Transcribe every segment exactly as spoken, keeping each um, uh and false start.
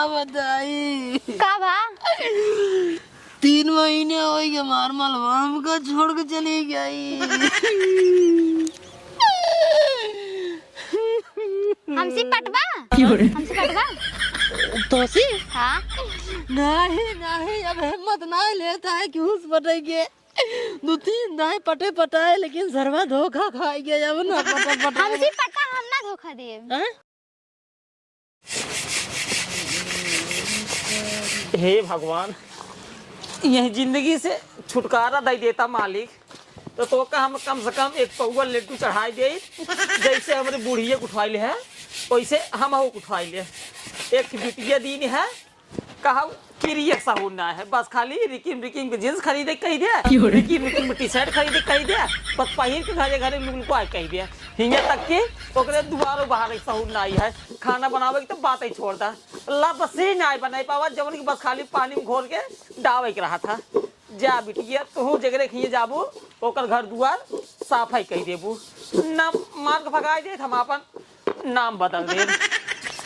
बताई। का बा? तीन महीने होइ गए हमार मलवा हमका छोड़ के चली गई। हमसे पटबा? हमसे पटबा? तोसी? हाँ। नहीं, नहीं, अब हिम्मत ना लेता है कि उस पटे के। दो तीन दाई पटे पटाए, लेकिन सरवा धोखा खाई गया, अब ना पटा पटा। हमसे पटा, हम ना धोखा देब। हाँ? हे भगवान, यही जिंदगी से छुटकारा दे देता मालिक, तो तोका हम कम से कम एक पौवा लड्डू चढ़ाई दे, जैसे हमरे बुढ़िया के उठवाई ले है, वैसे हम हो उठवाई ले। एक बिटिया दीन है, कहू किरी एक सहूर ना है, बस खाली रिकिम रिकिम के जींस खरीदे कही दे, क्यों रे? रिकिम रिकिम के टी शर्ट खरीदे कही दे, बस पहिर के घरे घरे लुक लुकाए कही दे। हियाँ तक कि ओकरे दुआरो बाहर एक सहूर ना आई है, खाना बनावे की तो बात ही छोड़ दा। लपसी ना बनाई पावा, जवन की बस खाली पानी में घोर के डावे के रहा था। जा बिटिया, तू जगरे खिए जाबू, ओकर घर दुआर साफ ही कही देबू, ना मार के भगाई देत हम आपन नाम बदल देब।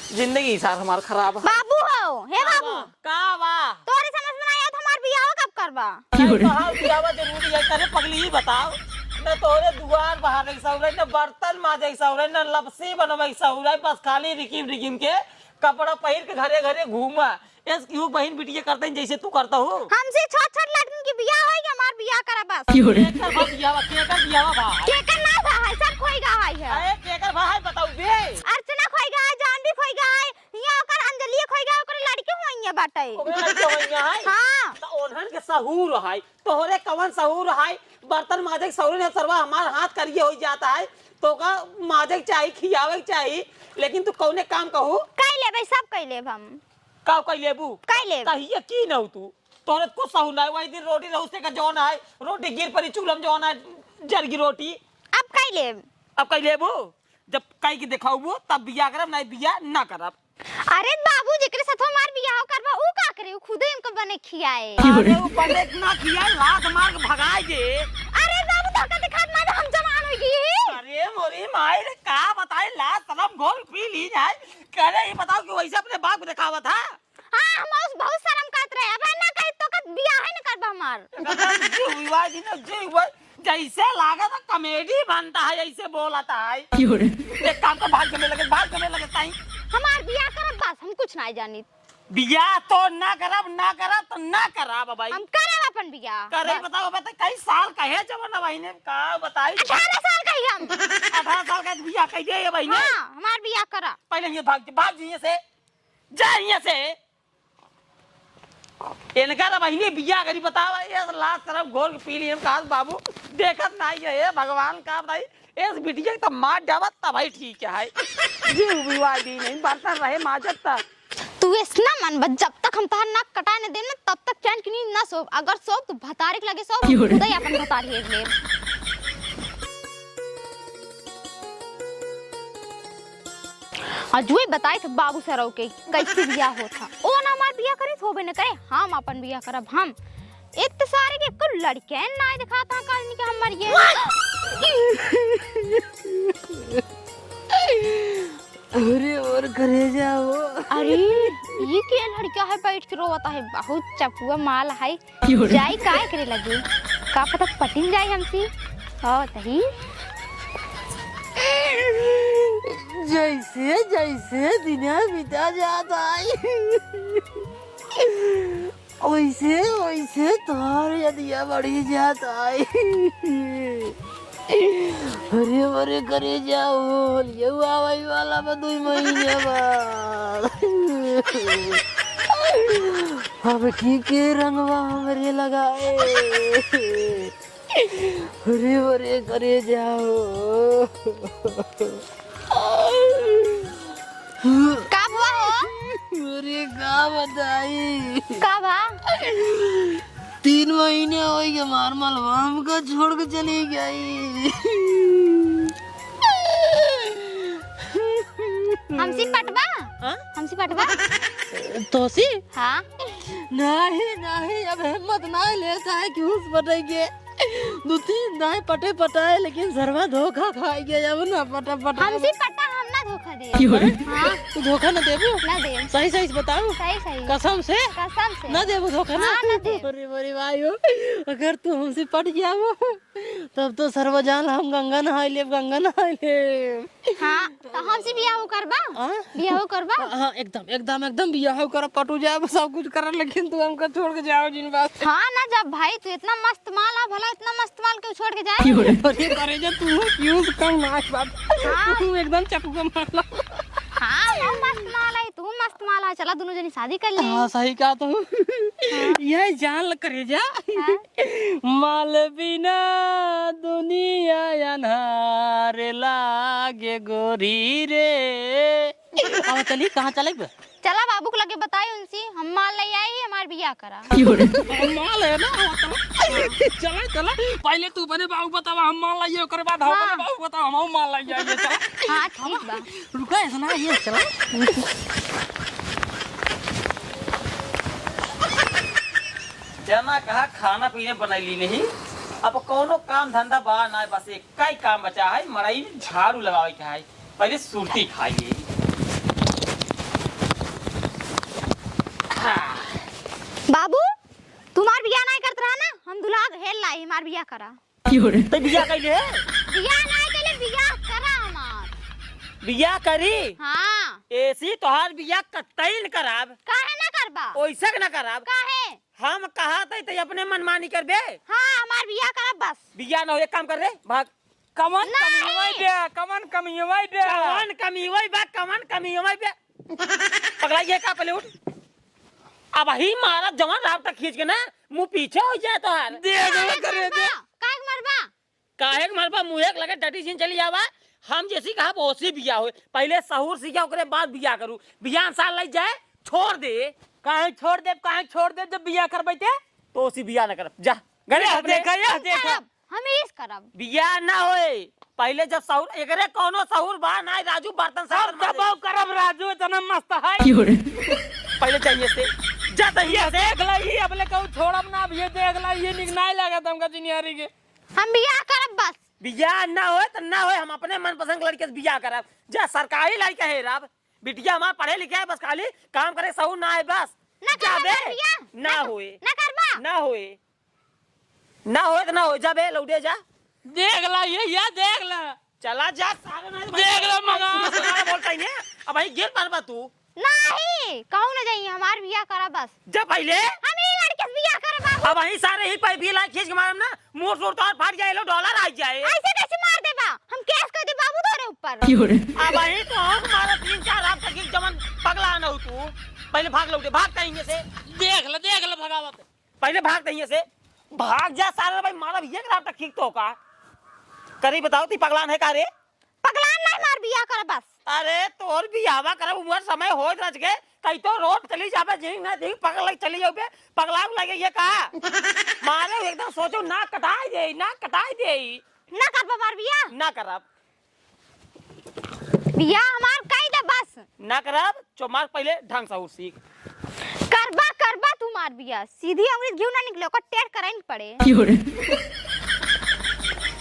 जिंदगी सार हमार खराब है। बाबू हो, हे बाबू। का बा? तोरे समझ में ना आवत, हमार बियाह कब करबा? नहीं, तोहार बियाह जरूरी है। करे पगली, ही बताओ, न तोरे दुआर बहारे के सौरे, न बर्तन माजे के सौरे, न लपसी बनवे के सौरे, बस खाली रिकिम रिकिम के कपड़ा पहिर के घरे घरे घूमा। एस केहू बहिन बिटिया करते हैं जैसे तू करता हो। हमसे छोट छोट लड़कन की बियाह होई कि हमार बियाह करा बस। केकर बा बियाह, केकर बियाह बा? केकर ना बा है, सब कोई गा है। अरे केकर बा है बताऊ बे। अर्चना खोई गा है, जानवी खोई गा है, यहाँ ओकर अंजलि खोई गा, ओकर लड़की हुई है बाटे। ओकर लड़की हुई है? हाँ। तो ओनहन के सहूर है, तोहरे कवन सहूर है? बर्तन माजे के सहूर ने सरवा हमार हाथ करिए हो जाता है, तो का माजे के चाही, खियावे के चाही, लेकिन तू कौने काम कहू? कई लेबे, सब कई लेब हम। का कई लेबू? कई लेब। कहिए की न तू? तोहरे कुछ सहूर ना है, वही दिन रोटी रहू से का जौन है, रोटी गिर पड़ी चूल्हा में जौन है, जरगी रोटी। अब कई लेब। अब कई लेबू? जब कई के देखाऊ तब बियाह करब, नहीं बियाह ना करब। अरे बाबू, जेकरे साथ हमार बियाह करबा, ऊ का करे? ऊ खुदे इनको बने खियाए। अरे ऊ बने ना खियाए, लात मार के भगाए दे। अरे बाबू, धोखा दिखात ना हम जवान हो गई। अरे मोरी माई रे, का बताई, लाज शरम घोर पी ली जाए। करे ये बताओ कि वैसे अपने बाप को दिखावत है? हाँ, हम उस बहुत शर्म करत रहे। अब ना कही तो का बियाह है ना करबा हमार। एकदम जी हुआ जी ना, जी हुआ। जैसे लागत है कॉमेडी बनता है, ऐसे बोलता है। क्यों रे? एक काम कर, भाग के लगे, भाग के लगे ताई। हमार बियाह करब बस, हम कुछ ना जानी। बियाह तो ना करब, ना करब तो ना करब भाई। हम करब अपन बियाह। करे बस। बताओ, बता कई साल का है जवन भाई ने का बताई? अठारह साल का ही हम। अठारह साल का बियाह कह दे ये भाई ने। हाँ, हमार बियाह करा। पहले ये भाग, भाग जाइए से, जा यहाँ से। इनका ना बहिनी बियाह करी, बतावा, ये लाज शरम घोर के पी ली। हम कहा, "बाबू, देखत नहीं है, हे भगवान, का बताई, इस बिटिया के तो मार डावा, तब ही ठीक है।" जी, विवाह दी नहीं, बर्तन रहे माजत तक। तू ऐसना मन बस, जब तक हम तहार नाक कटाए न देन, तब तक चैन की नींद ना सोब। अगर सोब, तो भतारे के लगे सोब, क्यों रे? खुदे अपन भतार हेर लेब। अजुए बताई थे बाबू सरऊ के कैसे बियाह होत था। ओ ना हमार बियाह करी, होबे न करे, हम अपन बियाह करब हम। एक तो सारे के कुल लड़के ना दिखाता काल के हम मरिए। अरे और करेजा हो। अरे, ये के लड़का है बैठ के रोवता है, बहुत चपुआ माल है। जाई काय करे लगे, का पता पटिन जाई हमसे। हाँ, तही। जैसे जैसे दिना बीता जात आई, वैसे वैसे तोहार यदिया बढ़ी जात आई। अरे, अरे, करे जाओ, होलिया आवे वाला बा दुई महीने बाद। अब की के रंगवा हमरे लगाए। अरे, अरे, करे जाओ। का हुआ हो? अरे, का बताई? का बा? तीन महीने हो गए हमार मलवा हमका छोड़ के चली गई। हमसे पटबा? हाँ? हमसे पटबा? तोसी? हाँ। नहीं, नहीं, अब हिम्मत नहीं लेता है कि उस पटेंगे। दो तीन दाई पटे पटाए, लेकिन सरवा धोखा खाई गया, अब ना पटा पटा। हमसे पटा, हम ना धोखा देब। हाँ। तू धोखा न देबू? ना देब। सही सही से बताऊ। सही सही। कसम से? कसम से। ना देबू धोखा ना? हाँ, ना देब। अरे, अरे भाई हो, अगर तू हमसे पट जाबू, तब तो सरवा जान हम गंगा नहाई लेब, गंगा नहाई लेब। हाँ, तो हमसे बियाह करबा? हाँ? बियाह करबा? हाँ, एकदम, एकदम, एकदम बियाह करब, पटू जाए, सब कुछ करब, लेकिन तू हमका छोड़ के जाओ जिन बात। हाँ ना, जब भाई तू इतना मस्त माल आ, भला इतना मस्त माल क्यों छोड़ के जाए? अरे करेजा, तू क्यों से कम ना बात। हाँ। तू एकदम चटुआ माल। हाँ, वो मस्त माल है, तू मस्त माल है, चला दोनों जनी शादी कर ले। हाँ, सही कहा तू। हाँ। ये जान ल करेजा। हाँ। माल बिना दुनिया अन्हार लागे गोरी रे। अब चली, कहाँ चले बे? चला बाबू के लगे बताई उनसे, हम माल ले आई, हमार बियाह करा। हम माल है ना, चला, चला, चला। पहले तू बने बाबू बतावा, हम माल लाइए, ओकरे बाद हम हाँ। बने बाबू बतावा, हम माल लाइए, चला। हाँ, ठीक बा। रुका, ऐसा ना, ये चला। जना कहा खाना पीने बनैली नहीं, अब कौनो काम धंधा बा ना, बस एक ही काम बचा है, मड़ई में झाड़ू लगावे के है। पहले सुरती खाइए। हाँ। बाबू, तुम्हार बियाह नहीं करत रहा ना, हम दुल्हा हेल लाई, हमार बियाह करा। तै बियाह कैले है? बियाह नहीं कैले, बियाह करा हमार। बियाह करी? हाँ। ऐसी तोहार बियाह कतई न कराब। काहे ना करबा? ओइसे के ना कराब। काहे? हम कहा तै, तै अपने मनमानी करबे? हाँ, हमार बियाह करब बस। बियाह ना हो, एक काम कर रे, भाग। कमन नहीं। कमियवाई बे, कमन कमियवाई बे। कमन कमियवाई बे, कमन कमियवाई बे। पगला ये का, पहले उठ। अब ही मारा जवान रास्ता खींच के ना, मुँह पीछे हो जाए तोहार। देख लो काहे करे दे। मरबा? काहे के मरबा? काहे के मरबा? मुँहे के लगे डटी सीन चली आवा। हम जैसी कहा ओसी बियाह होए। पहले सहूर सीखा, ओकरे बाद बियाह करू। बियाह साल लग जाए, छोड़ दे। काहे छोड़ देब, काहे छोड़ देब जब बियाह करबै ते? तो ओसी बियाह न करब। जा, घरे यह अपने। देखा, यह देखा। करब, हम इस करब। बियाह ना होए। पहले जब सहूर, एकरे कौनो सहूर बा ना, राजू बर्तन साफ अब मारे। दबाव करब राजू, इतना मस्त है। क्यों रे? पहले चाहिए से, जा तहिया ये से। देख ला, ये अबले कहूँ छोड़ब ना, अब ये देख ला, ये निक नाई लागत हमका जिनियारी के। हम बियाह करब बस। बियाह ना होए त ना होए, हम अपने मनपसंद लड़के से बियाह करब। जा सरकारी लड़का हेरब, बिटिया हमार पढ़े लिखे है, बस खाली काम करे सहूर ना है बस। ना जा करबा बे। बियाह? ना ना, होए। ना करबा? ना होए। ना होए त ना होए, जा बे, लौटे जा। देख ला, ये, ये देख ला। चला जा, सारे नहीं देख ला, मगा। सारा बोलता ही है। अब भाई गिर पड़बा तू। नहीं, कहूँ ना जाइए, हमार बियाह करा बस। जा पहले। हम ई लड़के से बियाह करब बाबू। अब वहीं सारे ही पे भी लाइक खींच के मारम ना, मुंह सुर तोर फाट जाए, लो डॉलर आ जाए। ऐसे कैसे मार देबा? हम केस कर दे बाबू तोरे ऊपर। क्यों रे? अब वहीं तो हम मारा तीन चार रात तक एक जमन पगला ना हो तू। पहले भाग लौटे, भाग कहीं से। देख ले, देख ले भगावत। पहले भाग कहीं से। भाग जा सारे भाई, मारा ये रात तक ठीक तो का। करी बताओ, ती पगलान है का रे? पगलान नहीं, मार बियाह कर बस। अरे तोर बियाहवा करब, उमर समय होत रच के, कई तो रोड चली जाबे, झिंग ना झिंग पकड़ लग चली जाबे, पगलान लगे ये का? मारे एकदम सोचो, ना कटाई दे, ना कटाई दे। ना करबा मार बियाह? ना करब। बियाह हमार कई दे बस। ना करब, चो मार पहले ढंग से और सीख। करबा, करबा तू मार बियाह, सीधी अंगुली घिउ ना निकले, ओकर टेढ़ करइन पड़े। क्यों रे?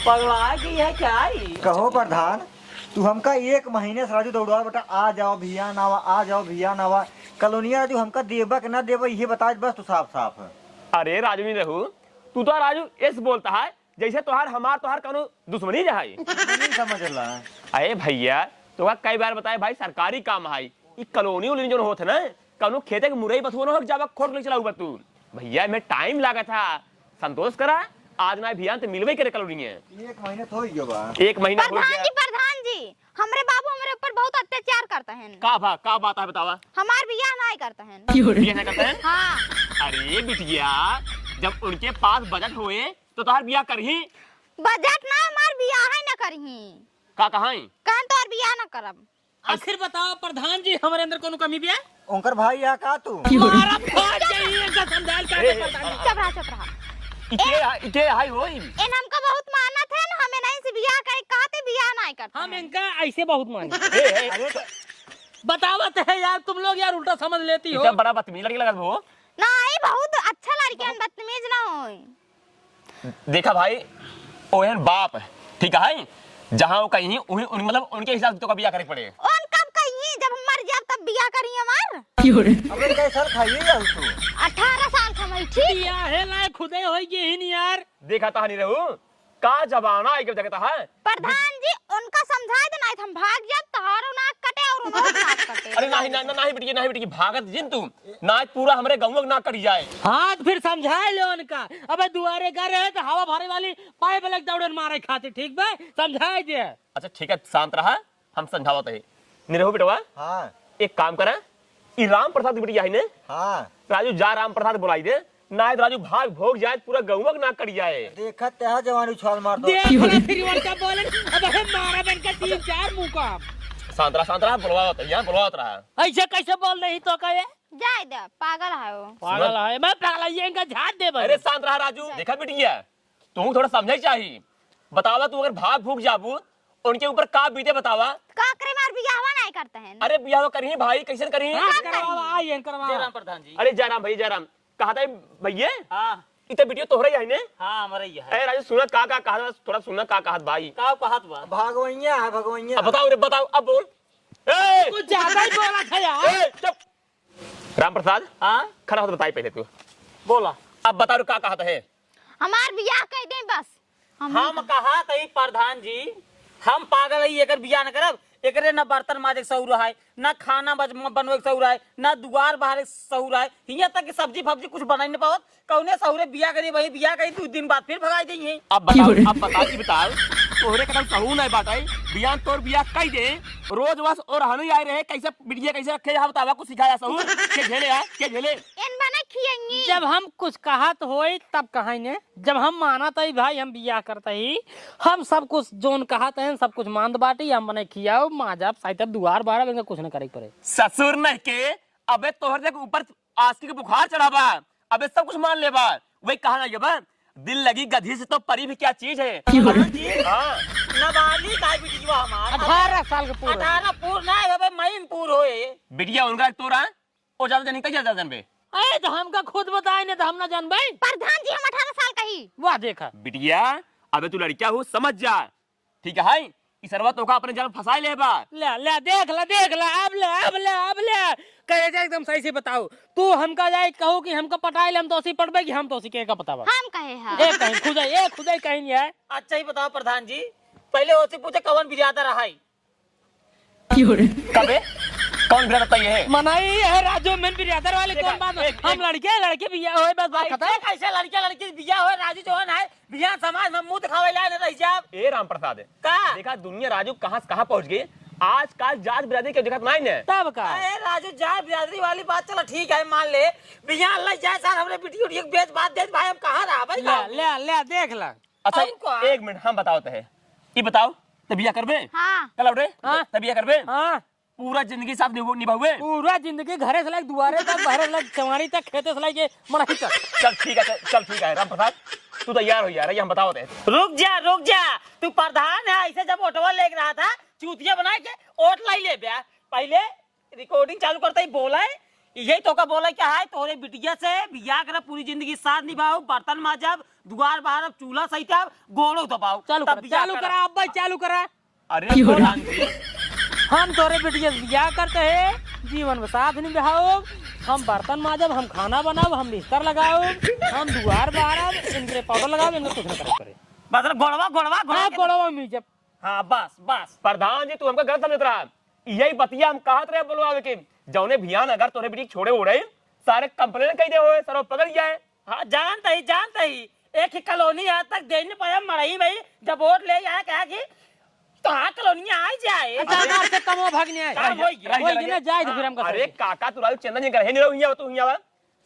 पगला गई है क्या ई? कहो प्रधान, तू हमका एक महीने से राजू दौड़ावा बेटा, आ जाओ भैया ना आवा, आ जाओ भैया ना आवा। कॉलोनिया राजू हमका देबा के ना देबा, ये बता बस तू साफ साफ। अरे राजू नहीं रहू, तू तो राजू ऐसे बोलता है जैसे तोहार हमार तोहार कौनो दुश्मनी रहे। नहीं समझला। अरे भैया, तोहका कई बार बताए भाई, सरकारी काम है। ई कॉलोनी उलोनी जौन होत है ना, कौनो खेते के मुरई बथुआ ना हो, जाबा खोट ले चलाऊ बा तू। भैया, एमे टाइम लागत है, संतोष करा, आज ना भियान तो मिलबे करे कॉलोनी है। एक महीना तो हो गया बा। एक महीना हो प्रधान गया। जी, प्रधान जी, हमरे बाबू हमरे ऊपर बहुत अत्याचार करता है। का भा, का बात है बतावा? हमार बियाह नहीं करता है। बियाह नहीं करता है? हाँ। अरे बिटिया, जब उनके पास बजट होए तो तोहार बियाह करही? बजट ना, हमार बियाह है ना करही। का कहाई? कहन तोहार बियाह ना करब। आखिर बताओ प्रधान जी, हमरे अंदर कोनो कमी बिया? उनकर भाई या का तू? मारा फाट जाई, इनका समझाल का ए, ए, प्रधान जी। चुप रहा, चुप रहा। इके, इके हाई होई। एन हमका बहुत मानत है ना, हमें नहीं से बियाह करे, कहते बियाह नहीं करते हम हैं। इनका ऐसे बहुत मानी। ए, ए, अरे तो बतावत है यार, तुम लोग यार उल्टा समझ लेती हो। इतना बड़ा बदतमीज लड़की लगत हो। नहीं, बहुत अच्छा लड़की है, बदतमीज ना होई। देखा भाई, ओहन बाप, ठीक है, जहाँ वो कहीं, उही, उन, मतलब, उनके हिसाब से तो का बियाह करे के पड़े। उनका क्यों रे? अबे, कै साल खाइए यार तू? अठारह साल का मैं, ठीक? बियाहे लायक खुदे होई गए ही नहीं यार। देखा तहा निरहू, का जमाना आइ गवा, देखा तहा। प्रधान जी, उनका समझाइ दे, नाहीं त हम भाग जाब, तहारो नाक कटे और उनका नाक कटे। अरे नाहीं, ना, ना, नाहीं बिटिया, नाहीं बिटिया, भागत जिन तू, नाहीं पूरा हमरे गउँवा क नाक कटि जाए। हाँ, त फिर समझाइ ले उनका। अबे दुआरे घर है त हवा भरे वाली पाइप लग दौड़न मारे खातिर, ठीक बा? समझाइ दे। अच्छा ठीक है, शांत रहा, हम समझावत है। निरहू बेटवा, हाँ। एक काम करा, ई राम प्रसाद बिटिया है ने? हाँ। राजू जा राम प्रसाद बोलाइ दे, नाहीं त राजू भाग भोग जाए, पूरा गउँवा क नाक कटि जाए। देखत ते हा जवानी उछाल मार दो। देख ना फिर वो क्या बोले, अब हे मारा बन के तीन चार मुका। शांत रहा, शांत रहा, बोलवावत है, यहाँ बोलवावत रहा। ऐसे कैसे बोल रही तो कहे? जाइ दे, पागल है वो। पागल है, मैं पागल है, ये इनका झाड़ दे भाई। अरे शांत रहा राजू, देखा बिटिया, तू थोड़ा समझे चाही। बतावा, तू अगर भाग भूग जाबू, उनके ऊपर का बीते बतावा। का करे, मार बियाहवा नाहीं करते हैं। अरे बियाहवा करिहीं भाई, कैसे करिहीं? हाँ, करवावा, आई है, करवावा। जय राम प्रधान जी। अरे जय राम भैया, जय राम। कहा था भैया? हाँ। इतना बिटिया तोहरा ही है ने? हाँ, हमारा ही है। अरे राजू, सुना का, का कहा था, थोड़ा सुना का कहा था भाई। का कहत बा? भगवैया है, भगवैया। अब बताओ रे, बताओ, अब बोल। ए! कुछ ज्यादा ही बोला था यार। ए, चुप। राम प्रसाद, हाँ? खड़ा हो तो बताई पहले तू। बोला। अब बता रे का कहत है? हमार बियाह कइ दे बस। हम हम नहीं कहत हई प्रधान जी, हम पागल हई, एकर बियाह न करब। एकरे न बर्तन माजे के सहूर है, न खाना बज-, बनवे के सहूर है, न दुआर बहारे के सहूर है, हियाँ तक कि सब्जी फब्जी कुछ बनाइ न पावत। कौने सहूरे बियाह करी भाई, बियाह करी दू दिन बाद फिर भगाइ जइहे। अब बताओ, अब बताओ, ई बताओ, तोहरे कदम सहूर नाहीं बाटइ, बियान तोर बियाह कइ दे, रोज बस और हनु आए रहे, कैसे बिटिया कैसे रखे, यहाँ बतावा, कुछ सिखाया सहूर, के झेले है, के झेले? एन बने खियेंगी। जब हम कुछ कहत होई तब कहाइने, जब हम मानत हई भाई, हम बियाह करत हई, हम सब कुछ जौन कहत हई, सब कुछ मानत बाटी, हम बने खियाओ, माजब, साइतब, दुआर बारब, इनका कुछ न करे के पड़े। ससुर नहीं के, अबे तोहर देख ऊपर आशिकी के बुखार चढ़ा बा, अबे सब कुछ मान लेबा। वही कहा ना ये बा, दिल लगी गधी से तो परी भी क्या चीज है। प्रधान जी, हाँ। नाबालिग है बिटिया हमार। अठारह साल के पूर। अठारह पूर ना है, अबे महीन पूर होए। बिटिया उनका तोरा, ओ ज्यादा जानी, कहिया ज्यादा जानबे? अरे तो हमका खुद बताए ने तो हम ना जानबे। प्रधान जी, हम अठारह साल का ही। वाह देखा। बिटिया, अबे तू लड़किया हो, समझ जा। ठीक है, ई सरवा तोका अपने जाल में फंसाए ले बा। ले, ले, देख ला, देख ला, अब ले, अब ले, अब ले। कहे जा एकदम सही से बताओ। तू हमका जाए कहू कि हमका पटाए ले, हम तोसी पटबे कि हम तोसी के का पटावा? हम कहे हा। ए कहीं खुदे, ए खुदे कहीं नहीं है। अच्छा ही बताओ प्रधान जी, पहले ओसे पूछे कौन बिरादर है? कबे? कौन बिरादर ये है? मनाई है राजू, मेन बिरादर वाले देखा, कौन बात? एक, हम एक लड़के, लड़के बिया होए, बस बात खत्म। कैसे लड़के, लड़के बिया होए, राजू जौन है, बिहान समाज में मुंह दिखावे लाए न रह जाब। ए राम प्रसाद, का? देखा दुनिया राजू कहाँ से कहाँ पहुँच गई। आजकल जात बिरादरी के देखत नाई ने। तब का? अरे राजू, जात बिरादरी वाली बात चला ठीक है, मान ले। बिहान ले जाए सार हमरे बिटिया उटिया के बेच बात देत भाई, हम कहाँ रहा भाई, ले, कहाँ? ले, ले, देख ला। अच्छा, और का? एक मिनट, हम बतावत है। ई बताओ, त बिया करबे? हाँ। कल उठे? हाँ। त बिया करबे? हाँ। पूरा जिंदगी साथ निभ-, निभावे? पूरा जिंदगी घरे से लाइके दुआरे तक, बहरे से लाइके चवारी तक, खेते से लाइके मड़ही तक। चल ठीक है, चल, चल ठीक है, राम प्रसाद, तू तैयार हो यार, ये हम बतावत है। रुक जा, रुक जा, तू प्रधान है, ऐसे जब ओटवा लेके रहा था, चूतिया बना के ओट लाई ले बे। पहले recording चालू करते ही बोला है, यही तोका बोला क्या है, तोरे बिटिया से बियाह करा, पूरी जिंदगी साथ निभाओ, बर्तन माजब, दुआर बहारब, चूल्हा सहितब, गोड़ो दबाओ, चालू तब करा, बियाह चालू करा। करा, अब भाई चालू करा। अरे क्यों रे? प्रधान जी। हम तोरे बिटिया से बियाह करते हैं, जीवन में साथ निभाओ, हम बर्तन माजब, हम खाना बनाओ, हम बिस्तर लगाओ, हम दुआर बहारब, इनके पाउडर लगाओ, इनका कुछ ना करे पड़े। मतलब गोड़वा, गोड़वा, गोड़वा हाँ, के गोड़वा मीजब। हाँ, बस, बस। प्रधान जी, तू हमका गलत समझत रहा। यही बतिया हम कहत रहे बोलवावे के। जौने भियान अगर तोरे बिटिया छोड़े उड़े, सारे complain कइ दे होए, सारे पकड़ जाए। हाँ, जानत ही, जानत ही। एक ही कॉलोनी आज तक दे नहीं पाया मड़ई भाई, जब वोट ले आया कहा कि तो हाँ कॉलोनी आ ही जाए। अच्छा, हमार से कमो भाग नहीं आए। काम होई गया। होई गया ना, जाए तो फिर हमका अरे समझे। काका, तू राजू चंदन जी घर है नहीं रहो, हियाँ तू हियाँ बा।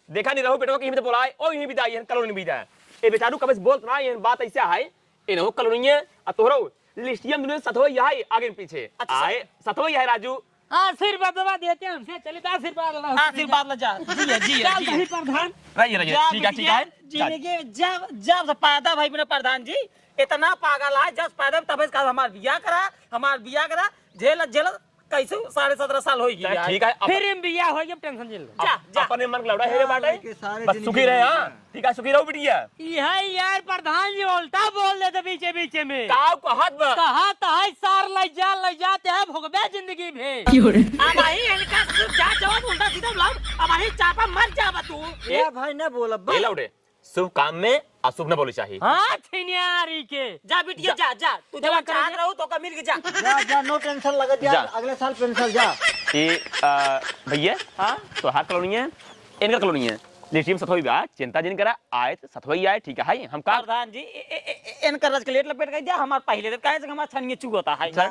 देखा नहीं रहू बेटवा के हिम्मत बोलाए, ओ यहीं बिदाई है, कलोनी बिदाई। ए बेचारू कबे से बोलत ना, ये बात ऐसे है, ए नहो कलोनी है, आ तोहरो लिस्टियम दुनिया सतवई है, आगे पीछे। अच्छा, आए, सतवई है राजू। आशीर्वादवा देते हमसे, चले तो आशीर्वाद ला। आशीर्वाद ला जा, जिया, जिया, चल जिया। भाई प्रधान। रहिए, रहिए, जा ठीक है, ठीक बिटिया, है। जिंदगी जब, जब से पैदा भाई मेरा प्रधान जी, इतना पागल है, जब से पैदा तब से कहा, "हमार बियाह करा, हमार बियाह करा", झेल, झेल, कैसे साढ़े सत्रह साल होई गई चल, यार। ठीक है, अप-, फिर हम बियाह होई, अब tension झेल लो। जा, अप-, जा। अपने मन के लौड़ा हेरे बाटे। लेके सारे बस जिंदगी सुखी रहे, में हाँ। ठीक है, सुखी रहो बिटिया। यही यार प्रधान जी उल्टा बोल देते बीचे बीचे में। का कहत बा? कहत है सार लै जा, लै जा, ते भोगबे जिंदगी भे। अब आई इनका जा जवाब उल्टा सीधा बोला, अब वही चापा मर जाबा तू। ए, ए भाई, ना बोला, ए बस। लौड़े, शुभ काम में अशुभ न बोली चाहिए। हाँ, छिनियारी के। जा बिटिया, जा। जा, जा। तू चला जब करे चाहत के। रहू, तो का मिल के जा। जा, जा, no tension लगा, जा, जा। अगले साल पेंशन जा। ए, आ, भैया, हाँ? तोहार कॉलोनी है, इनकर कॉलोनी है। लिट्टी में सतोई बा, चिंता जिन करा, आए तो सतोई आए, ठीक है, हम का प्रधान जी, ए, ए, ए, ए, इनकर रस के लेट लपेट के जा, हमार पहले से काहे से हमार छनिए चुगता है। अच्छा।